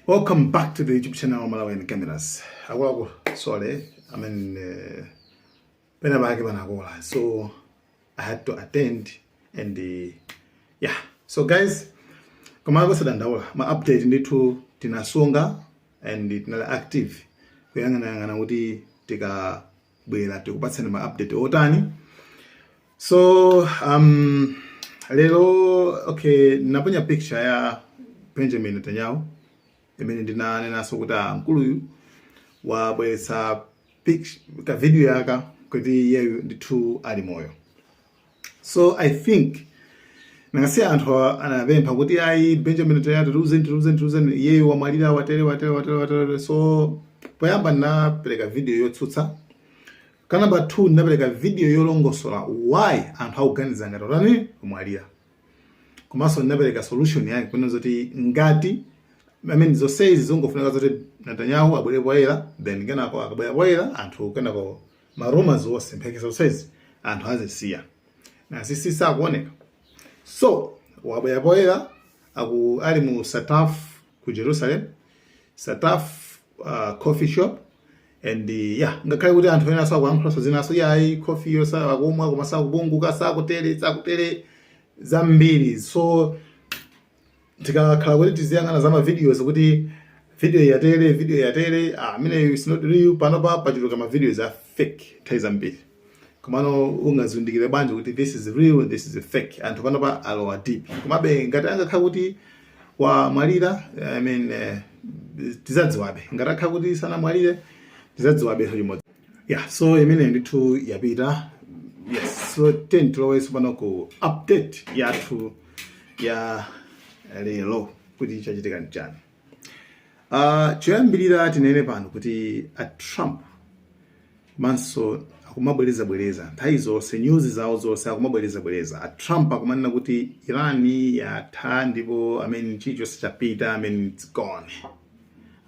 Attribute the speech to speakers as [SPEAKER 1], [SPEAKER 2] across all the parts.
[SPEAKER 1] Welcome back to the YouTube channel Malawian Cameras. Akuluakulu, sorry, I mean, pena pake panakola, so I had to attend and yeah. So guys, koma kusadandaula, ma update ndithu tinasunga and tinali active kuyang'anayang'ana kuti tikabwera tikupatsani ma update otani. So lero, okay, naponya picture ya Benjamin Netanyahu imene ndinanenanso kuti ah, mkuluyu wabweretsa ka video yaka kuti iyeyu ndithu ali moyo. So I think nangasiya anthu anapempha kuti ayi, Benjamin Netanyahu, tiuzeni, tiuzeni, tiuzeni, iyeyu wamwalira, watere, watere, watere, watere. So poyamba ndinapereka video yotsutsa. Ka number 2 ndinapereka video yolongosola why anthu akuganiza ngati otani wamwalira, komanso ndinapereka solution yake kunena zoti ngati, I mean, zonsezi zongofunika zoti Netanyahu abwere poyera, then kenako akabwera poyera anthu kenako ma rumors wonse, mphekesa zonsezi anthu azisiya nasisi sakuoneka. So wabwera poyera, aku ali mu Sataf ku Jerusalem, Sataf coffee shop and yeah, ngakhale kuti anthu ena sakuyankhulaso zinaso, yayi, coffee yo sakumwa koma sakubunguka, sakutere, sakutere zambiri. So tikakhala kuti tiziyang'ana za ma videos kuti video yatere, video yatere, ah, amene is not real. Panopa pachuluka ma videos a fake nthawi zambiri, komano ungazindikire bwanji kuti this is real and this is fake? Anthu panopa alowa deep. Komabe ngati angakhala kuti wamwalira, I mean, tizadziwabe. Ngati akhala kuti sanamwalire, tizadziwabe chimodzi. Yeah, so imene ndithu yapita. Yes, so ten tilowenso pano ku update yathu ya lero kuti chachitika nchani. Choyambirira tinene pano kuti a Trump manso akumabwerezabwereza nthawi zonse, news zawo zonse akumabwerezabwereza. A Trump akumanena kuti Iran yatha ndipo, I mean, chilichonse chapita, I mean, it's gone.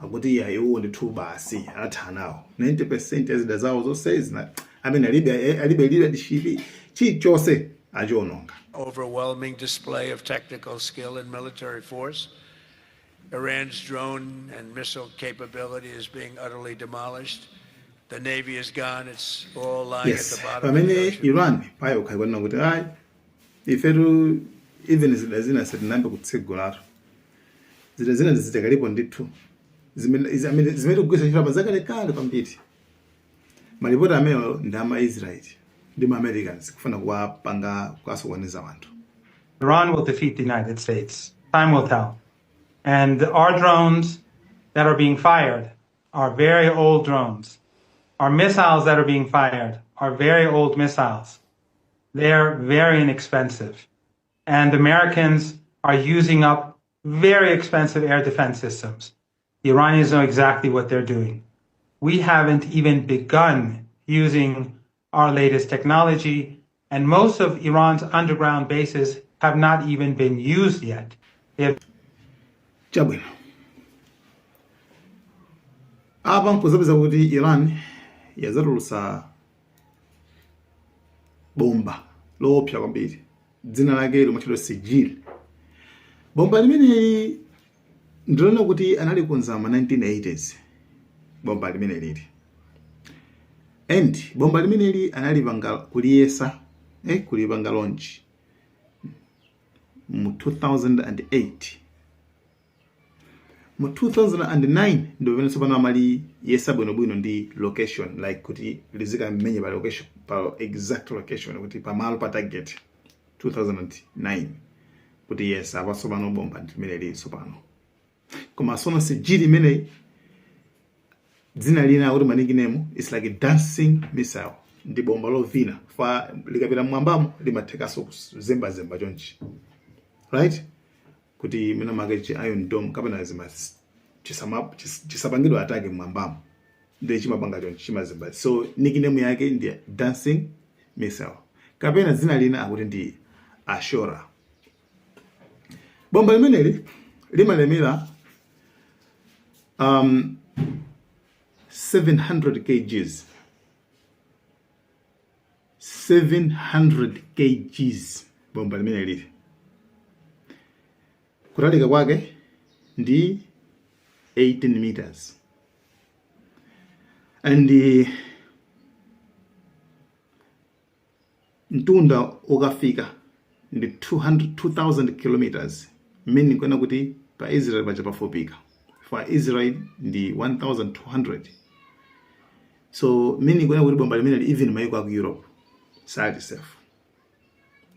[SPEAKER 1] Akuti ya, iwo ndithu basi atha nawo 90% ya zida zawo zonse zina, I mean, alibe leadership, chilichonse achiononga.
[SPEAKER 2] Overwhelming display of technical skill and military force. Iran's drone and missile capability is being utterly demolished. The Navy is gone. It's all lying at the bottom of the
[SPEAKER 1] Pamene
[SPEAKER 2] ocean.
[SPEAKER 1] Iran payokha ikunena kuti ayi, ifetu even zida zina sitinambe kutsegulatu, zida zina zitakalipo ndithu zimene zimene tikugwiritsa ntchito apa zakalekale kwambiri. Malipoti amenewo ndi ama Israel ndi ma Americans kufuna kuwapanga kuwasokoneza anthu.
[SPEAKER 3] Iran will defeat the United States. Time will tell. And our drones that are being fired are very old drones. Our missiles that are being fired are very old missiles. They're very inexpensive. And Americans are using up very expensive air defense systems. The Iranians know exactly what they're doing. We haven't even begun using our latest technology, and most of Iran's underground bases have not even been used yet. They have
[SPEAKER 1] Chabwino, apa nkuzapeza kuti Iran yazatulutsa bomba loopsa kwambiri, dzina lake limatchedwa Sijil. Bomba limeneli ndilona kuti analikonza ma 1980s bomba limene lili, and bomba limeneli analipanga kuliyesa, kulipanga launch mu 2008. Mu 2009 ndi pamene tsopano amaliyesa bwinobwino ndi location, like kuti lizikamenya pa location, pa exact location, kuti pamalo pa target. 2009 kuti yes, apa tsopano bomba ndi limene lili tsopano. Koma sono Sijil imeneyi, dzina lina kuti ma nickname is like a dancing missile, ndi bomba lovina fa likapita mmwambamo limathekanso kuzembazemba chonchi, right, kuti mene make chi Iron Dome kapena zima chisapangidwe attack mmwambamo, ndi chimapanga chonchi, chimazemba. So nickname yake ndi dancing missile, kapena dzina lina akuti ndi Ashora. Bomba limeneli limalemera 700 kgs, 700 kgs bomba limene lili. Kutalika kwake ndi 18 meters and mtunda ukafika ndi 200 2000 kilometers, meaning kwena kuti pa Israel paja pafupika for Israel ndi 1200. So meaning kwena kuti bomba limene even maiko aku Europe sali safe.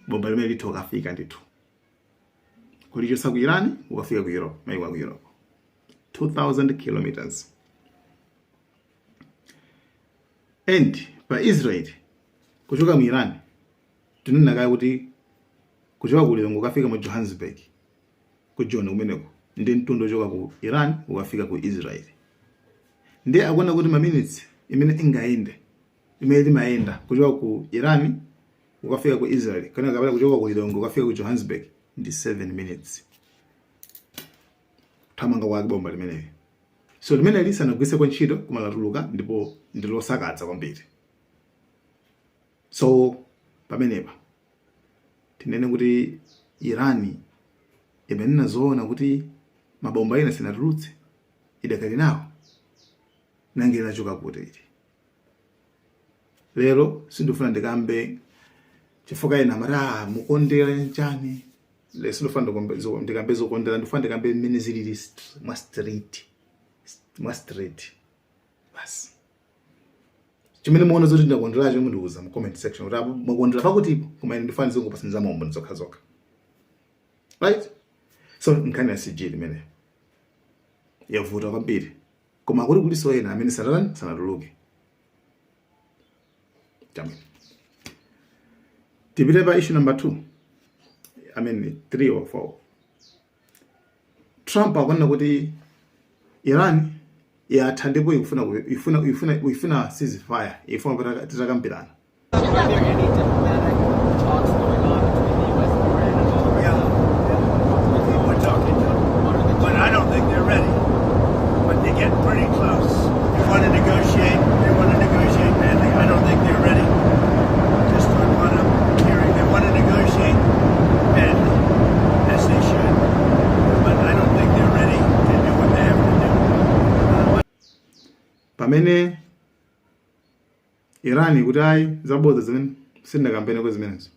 [SPEAKER 1] Bomba limene litha ukafika ndithu kulichosa ku Iran ukafika ku Europe, maiko aku Europe, 2000 kilometers. And pa Israel kuchoka mu Iran, tinena kaya kuti kuchoka ku Lilongwe ukafika mu Johannesburg, ku Joni kumeneko, ndi mtunda ochoka ku Iran ukafika ku Israel. Ndi akuona kuti ma minutes imene ingayende, imene limayenda kuchoka ku Iran ukafika ku Israel kana kapena kuchoka ku Lilongwe ukafika ku Johannesburg ndi 7 minutes, kuthamanga kwake bomba limeneli. So limene lisanagwiriseko ntchito koma latuluka ndipo ndi losakadza kwambiri. So pamenepa tinene kuti Iran imanena zoona kuti mabomba ena sinatulutse, idakali nawo? Nange lachoka kuti ili? Lero sindifuna ndikambe chifukwa ena amati, "Ah, mukondera chani?" Lero sindifuna ndikambe zokondera, ndifuna ndikambe mmene zilili mwa straight basi. Chimene muona zoti ndakonderacho mundiuza mu comment section kuti apo mwakondera pakutipo, koma ine ndifuna ndizingopasani za maumboni zokhazokha, right? So nkhani ya Sijil imene yavuta kwambiri, koma kuli kuliso ena amene sanatani, sanatuluke. Chabwino, tipite pa issue number 2, I mean 3 or 4. Trump akuona kuti Iran yatha ndipo ikufuna ifuna ceasefire, ifuna kuti titakambirana.
[SPEAKER 4] Are there any diplomatic talks going on between the U.S. and Iran at all?
[SPEAKER 2] Yeah. We're talking to them. But I don't think they're ready. But they're getting pretty close. They want to negotiate. They want to negotiate badly. I don't think they're ready. Just on what I'm hearing, they want to negotiate badly, as they should. But I don't think they're ready to do what they have to do.
[SPEAKER 1] Pamene Iran kuti ayi, zabodza zimene sindinakambene zimenezo.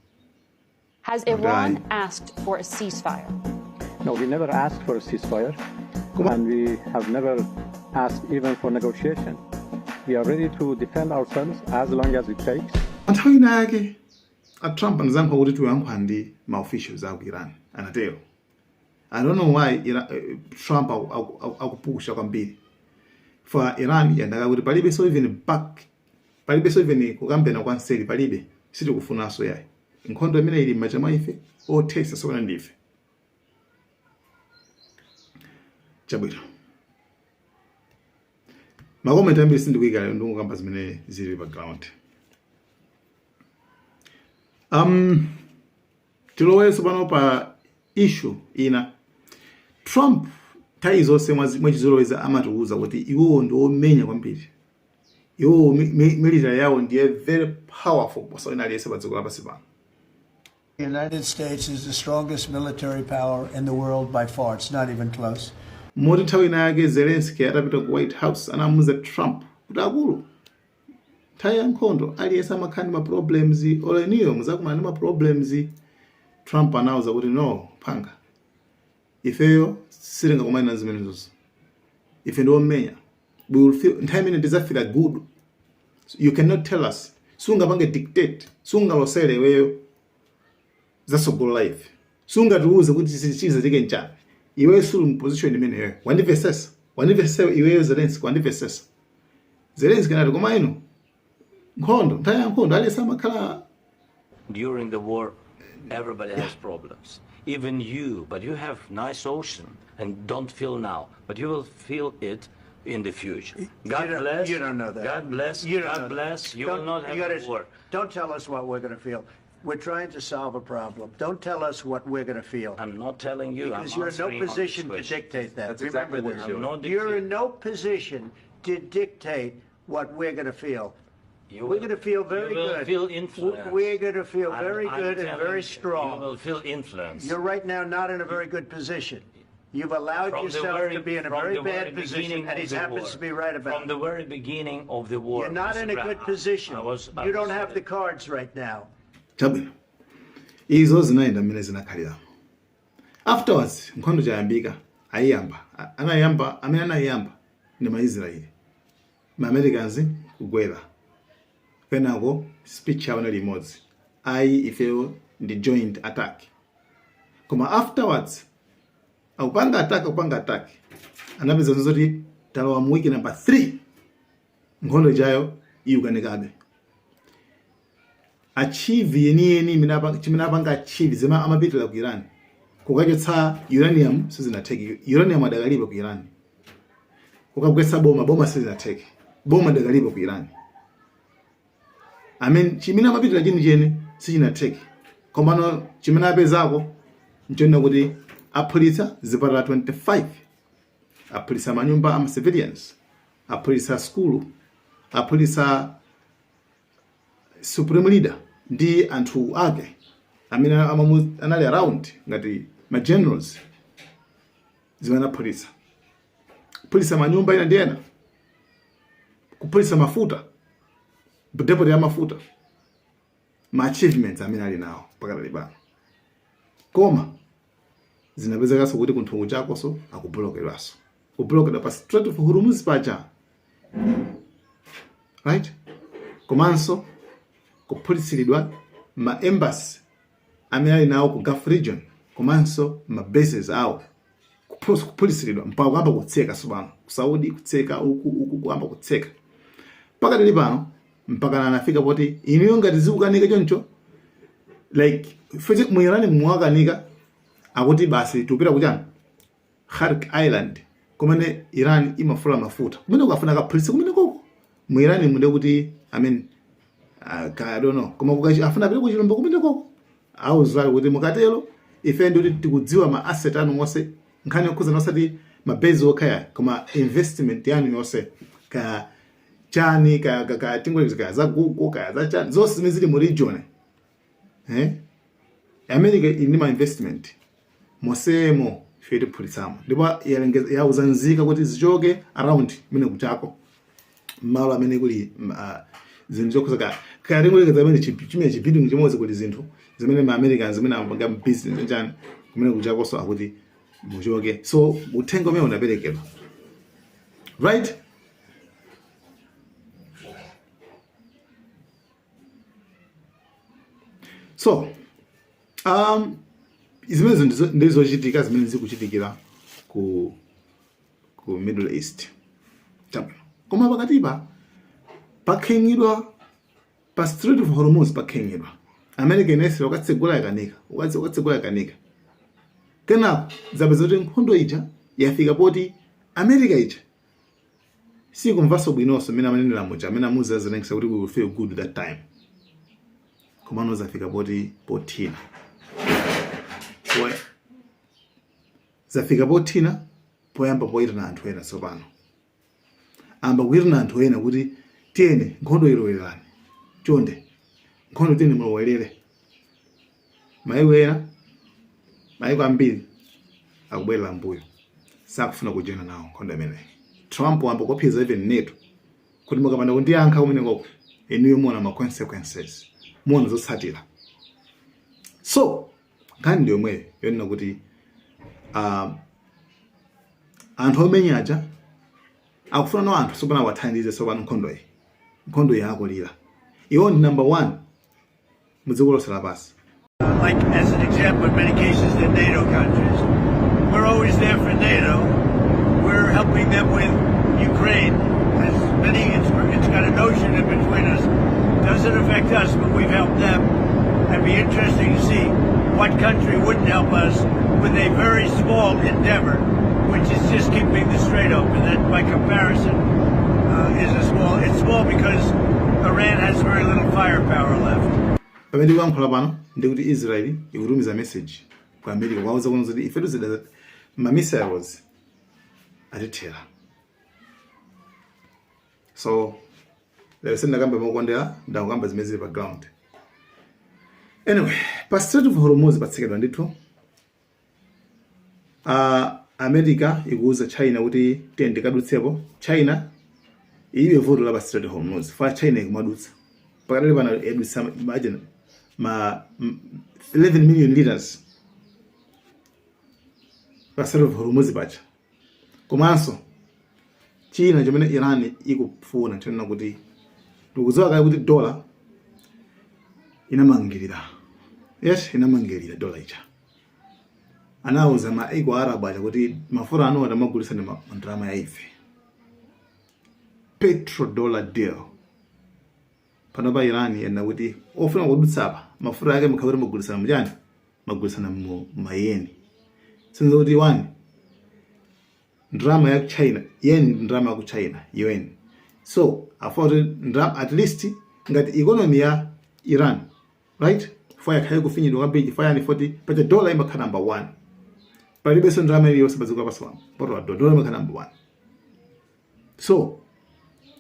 [SPEAKER 5] Has Iran asked for a ceasefire?
[SPEAKER 6] No, we never asked for a ceasefire, and we have never asked even for negotiation. We are ready to defend ourselves as long as it takes.
[SPEAKER 1] Nthawi ina yake a Trump anazankha kuti tiyankhula ndi ma officials aku Iran, anatero. I don't know why Trump akupusha kwambiri for Iran yandaka kuti palibe so even back, palibe so even kukambena kwa nseri, palibe, sitikufunanso yayi. Nkhondo imene ili m'manja mwa ife, othesa sokona ndife. Chabwino, ma comment ambiri sindikuyika lero, ndikukamba zimene zili pa ground. Tilowenso pano pa issue ina. Trump nthawi zonse mwachizoloweza amatiwuza kuti iwowo ndi omenya kwambiri, iwowo military yawo ndiye very powerful kuposa wina aliyense pa dziko lapansi pano.
[SPEAKER 2] The United States is the strongest military power in the world by far. It's not even close.
[SPEAKER 1] Moti nthawi ina yake Zelensky atapita ku White House anamuuza Trump kuti, "Akulu, nthawi ya nkhondo aliyense amakhala ndi ma problems, olo inuyo muzakumana ndi ma problems." Trump anawuza kuti, "No phanga, ifeyo sitingakumane na zimenezozo, ife ndi omenya. We will feel nthawi imene tidzafika good. You cannot tell us, sungapange dictate, sungalosere iweyo zatsogolo la ife, sungatiuze kuti chizachike nchani. Iweyo suli mu position imeneyo. Wandimvesesa? Wandimvesesa iweyo Zelensky? Wandimvesesa?" Zelensky anati, "Koma inu, nkhondo, nthawi ya nkhondo aliyense amakhala."
[SPEAKER 7] During the war, everybody has problems. Even you, but you have nice ocean and don't feel now, but you will feel it in the future. God
[SPEAKER 2] You don't-
[SPEAKER 7] bless.
[SPEAKER 2] You don't know that.
[SPEAKER 7] God bless.
[SPEAKER 2] You don't
[SPEAKER 7] God
[SPEAKER 2] know that.
[SPEAKER 7] bless. You
[SPEAKER 2] Don't-
[SPEAKER 7] will not have
[SPEAKER 2] you gotta-
[SPEAKER 7] war.
[SPEAKER 2] Don't tell us what we're going to feel. We're trying to solve a problem. Don't tell us what we're going to feel.
[SPEAKER 7] I'm not telling you.
[SPEAKER 2] Because
[SPEAKER 7] I'm
[SPEAKER 2] you're in no
[SPEAKER 7] answering on this
[SPEAKER 2] position to
[SPEAKER 7] question.
[SPEAKER 2] dictate that.
[SPEAKER 8] That's exactly
[SPEAKER 2] Remember
[SPEAKER 8] what
[SPEAKER 2] that.
[SPEAKER 8] he's
[SPEAKER 7] I'm
[SPEAKER 8] doing.
[SPEAKER 7] not
[SPEAKER 2] You're in
[SPEAKER 7] dictating.
[SPEAKER 2] no position to dictate what we're going to feel.
[SPEAKER 7] You
[SPEAKER 2] We're
[SPEAKER 7] will-
[SPEAKER 2] going to feel very
[SPEAKER 7] you will
[SPEAKER 2] good.
[SPEAKER 7] feel influence.
[SPEAKER 2] We're going to feel very
[SPEAKER 7] I'm
[SPEAKER 2] good and
[SPEAKER 7] telling
[SPEAKER 2] very
[SPEAKER 7] you,
[SPEAKER 2] strong.
[SPEAKER 7] You will feel influence.
[SPEAKER 2] You're right now not in a very good position. You've allowed
[SPEAKER 7] From the
[SPEAKER 2] yourself
[SPEAKER 7] very,
[SPEAKER 2] to be in a
[SPEAKER 7] from
[SPEAKER 2] very
[SPEAKER 7] the
[SPEAKER 2] bad
[SPEAKER 7] very
[SPEAKER 2] position,
[SPEAKER 7] beginning
[SPEAKER 2] and
[SPEAKER 7] of
[SPEAKER 2] he
[SPEAKER 7] the
[SPEAKER 2] happens
[SPEAKER 7] war.
[SPEAKER 2] to be right about
[SPEAKER 7] From
[SPEAKER 2] it.
[SPEAKER 7] the very beginning of the war.
[SPEAKER 2] You're not
[SPEAKER 7] Mr.
[SPEAKER 2] in a good
[SPEAKER 7] President,
[SPEAKER 2] position.
[SPEAKER 7] I
[SPEAKER 2] You don't
[SPEAKER 7] was,
[SPEAKER 2] have the cards right now.
[SPEAKER 1] Chabwino, izo zinayenda mmene zinakhaliramo. Afterwards nkhondo chayambika, ayiyamba, anayamba, amene anayiyamba ndi maIsraeli, maAmericans kugwera. Kenako speech yawo inali imodzi, ayi, ifeyo ndi joint attack. Koma afterwards akupanga attack, akupanga attack, anapeza zoti talowa mu week number 3, nkhondo ijayo iyukanikabe. Achieve yeniyeni chimene apanga achieve, zimene amapitira ku Iran kukachotsa uranium, sizinatheke, uranium adakalipo ku Iran. Kukagwetsa boma, boma sizinatheke, boma adakalipo ku Iran. I mean, chimene amapitira chenicheni sichinatheke. Komano chimene apezako nchonena kuti aphulitsa zipatala 25, aphulitsa manyumba ama civilians, aphulitsa skulu, aphulitsa supreme leader ndi anthu ake amene anali around ngati ma generals, zimene aphulitsa, kuphulitsa manyumba ena ndi ena, kuphulitsa mafuta, depot ya mafuta, ma achievements amene ali nawo pakadali pano. Koma zinapezekanso kuti kunthu kuchakonso akubulokedwanso, kubulokedwa pa Strait of Hormuz paja, right? Komanso kuphulitsiridwa ma embassy amene ali nawo ku Gulf region, komanso ma bases awo kuphulitsiridwa, mpaka kuyamba kutseka tsopano ku Saudi, kutseka uku uku, kuyamba kutseka pakadali pano, mpaka anafika poti inuyo ngati zikukanika choncho, like fete mu Iran mwakanika, akuti basi tikupita kuchani, Khark Island, kumene Iran imafula mafuta, kumene ukafuna kaphulitse kumene koko mu Iran munde kuti, I mean, I don't know, koma afuna apite kuchilumba kumene koko, awuzali kuti mukatero ife ndikuti tikudziwa ma asset anu onse, nkhani yokhuza osati ma base okha, koma investment yanu yonse, ka chani, ka tingolezi, ka za Google, ka za chani, zonse zimene zili mu region, eh? America ili ndi ma investment mosemo, ife tiphulitsamo. Ndipo yauza nzika kuti zichoke around kumene kuchako, malo amene kuli zinthu zokhuza ka tingolekeza amene chimene chibuilding chimodzi kuli zinthu zimene ma Americans zimene amapanga business chani kumene kuchakonso, akuti muchoke. So uthenga umene unaperekedwa, right? So zimenezo ndizochitika zimene zikuchitikira ku Middle East. Chabwino, koma pakatipa pakhengedwa pa Strait of Hormuz, pakhengedwa. America inayesera ukatsegula, yakanika, ukatsegula, yakanika. Kenako zapeza kuti nkhondo ija yafika poti America ija sikumvanso bwinonso mmene amanenera muja, amene amuza Zelensky kuti we will feel good that time. Komano zafika poti pothina, zafika pothina poyamba poyitana anthu ena. Tsopano amba kuyitana anthu ena kuti tiyeni nkhondo ilowererani, chonde nkhondo tiyeni mulowerere. Maiko ena, maiko ambiri akubwerera mbuyo, sakufuna kujoina nawo nkhondo imeneyi. Trump wamba kuopseza even NATO kuti mukapanda kundiyankha kumenekoko, inuyo muona ma consequences, muona zotsatira. So nkhani ndi yomweyo yonena kuti anthu omenya aja akufuna no anthu tsopano awathandize. Tsopano nkhondo iyi akulira, iwo ndi number one mu dziko lonse lapansi.
[SPEAKER 2] Like, as an example, in many cases, the NATO countries. We're always there for NATO. We're helping them with Ukraine. As many, it's got an ocean in between us. Doesn't affect us, but we've helped them. It'd be interesting to see what country wouldn't help us with a very small endeavor, which is just keeping the strait open. That, by comparison, is a small. It's small because Iran has very little firepower left.
[SPEAKER 1] Pamene tikuyankhula pano, ndikuti Israel ikutumiza message ku America kwauza kuno kuti ifetu zida ma missiles atithera. So lero sindakamba mokondera, ndakukamba zimene zili pa ground. Anyway, pa Strait of Hormuz patsekedwa ndithu. America ikuuza China kuti tiye ndikadutsepo. China ilibe vuto la pa Strait of Hormuz fa China ikumadutsa. Pakadali pano yadutsa, imagine, ma 11 million liters pa Strait of Hormuz pacha. Komanso china chimene Iran ikufuna chonena kuti tikudziwa kale kuti dollar inamangirira, yes, inamangirira dollar icha. Anawuza maiko Arabu aja kuti mafuta anu atamagulisa ndi ndalama ya ife, petrodollar deal. Panopa Iran yena kuti ofuna kudutsa apa mafuta ake mukha kuti magulisana muchani, magulisana mu mayeni. Sinza kuti one ndalama ya China, yen ndalama ya ku China, yuan. So afuna kuti ndalama, at least ngati economy ya Iran, right, fo yakhale kufinyidwa kwambiri. Chifukwa yani? Foti pacha dollar imakhala number one, palibenso ndalama iliyonse padziko lapansi pano poto dollar imakhala number one. So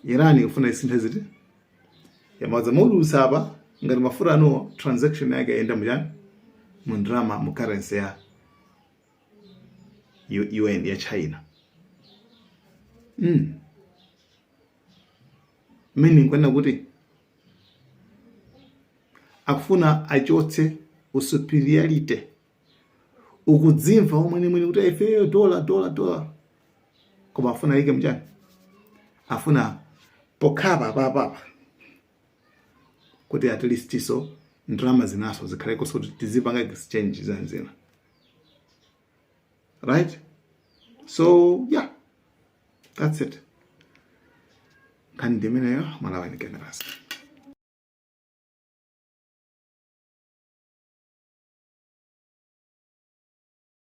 [SPEAKER 1] Iran ikufuna isinthe ziti yamadza mudutsa apa ngati mafuta anuwo, transaction yake yayenda muchani, mu ndalama, mu currency ya yuan ya China. Meaning kwena kuti akufuna achotse usuperiority, ukudzimva umwenemwene kuti ifeyo dola, dola, dola, koma afuna ayike mchani, afuna pokhapa papapa kuti at least iso ndalama zinaso zikhaleko kuti tizipanga exchange zanzina, right? So yeah, that's it. Nkhani ndimeneyo. Malawi Cameras.